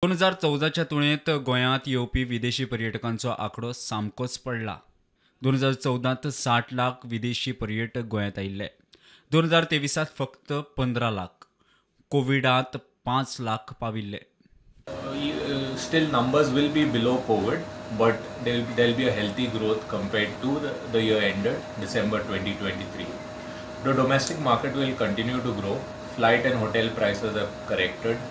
2014च्या तुळेंत गोंयांत येवपी विदेशी पर्यटकांचो आंकडो सामकोच पडला. 2014त 60 लाख विदेशी पर्यटक गोंयांत आयिल्ले. 2023त फक्त 15 लाख. कोविडांत 5 लाख पाविल्ले. Still numbers will be below COVID, but there'll be a healthy growth compared to the year ended December 2023. The domestic market will continue to grow. Flight and hotel prices have corrected.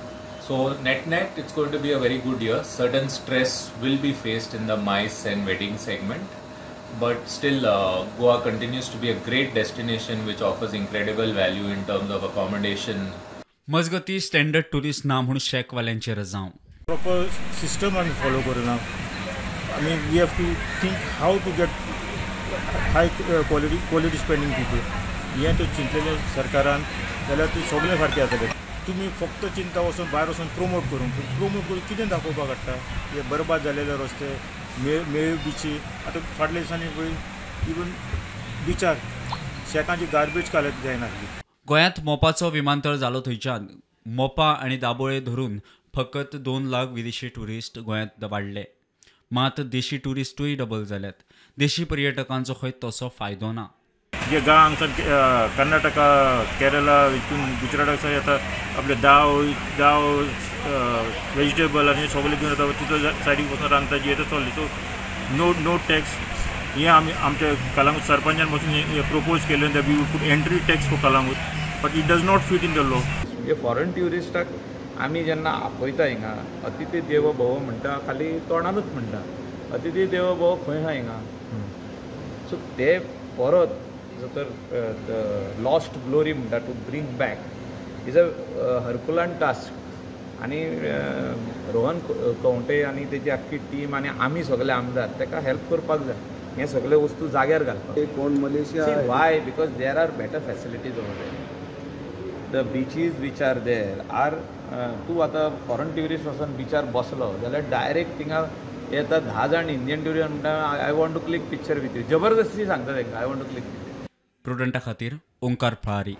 So net net, it's going to be a very good year. Certain stress will be faced in the MICE and wedding segment, but still Goa continues to be a great destination which offers incredible value in terms of accommodation. मजगती standard tourist ना म्हूण शॅकवाल्यांचेर रजांव. Proper system आमी follow करुना. आमी we have to think how to get high quality spending people. हें तर चिंतलेलें सरकारान जाल्यार तें सगळें सारकें जातलें. तुमी फक्त चिंता वचून भायर वचून प्रोमोट करूंक, प्रोमोट करून कितें दाखोवपाक हाडटा? हे बरबाद जालेले रस्ते, मेळ बिची आतां फाटल्या दिसांनी पळय इवन बिचार शॅकांची गार्बेज कलेक्ट जायनासली. गोंयांत मोपाचो विमानतळ जालो थंयच्यान मोपा आनी दाबोळे धरून फकत 2 लाख विदेशी ट्युरिस्ट गोंयांत वाडले. मात देशी ट्युरिस्टूय डबल जाल्यात. देशी पर्यटकांचो खंय तसो फायदो ना. जे गांव हांगसर कर्नाटका, केरला, हितून गुजराताक येता आपले दाव दाव वेजिटेबल आनी सगळें घेवन येता, तितू सायडीक वचून रांदता जी येता चल्ली. सो नो टॅक्स हें आमी आमच्या कलांगूट सरपंचान पासून हें प्रपोज केलें that we would put entry tax for Calangute, but it does not fit in the law. हे फॉरेन ट्युरिस्टाक आमी जेन्ना आपयता हिंगा, अतिथी देवो भव म्हणटा, खाली तोंडानूच म्हणटा अतिथी देवो भव खंय आहा हिंगा. सो ते परत जर लॉस्ट ग्लोरी म्हणटा to bring back is a Herculean task. आनी रोहन खंवटे आनी तेजी आख्खी टीम आनी आमी सगळे आमदार ताका हेल्प करपाक जाय हे सगळे वस्तू जाग्यार घालपाक. कोण Malaysia? Why? Because there are better facilities over there. The beaches which are there are, तूं आतां फॉरन ट्युरिस्ट वचून बिचार बसलो जाल्यार डायरेक्ट थिंगा येता 10 जाण इंडियन ट्युरिस्ट म्हणटा I want to click picture with you. जबरदस्ती सांगता तांकां I want to click with you. प्रुडंटा खातीर ओंकार फळारी.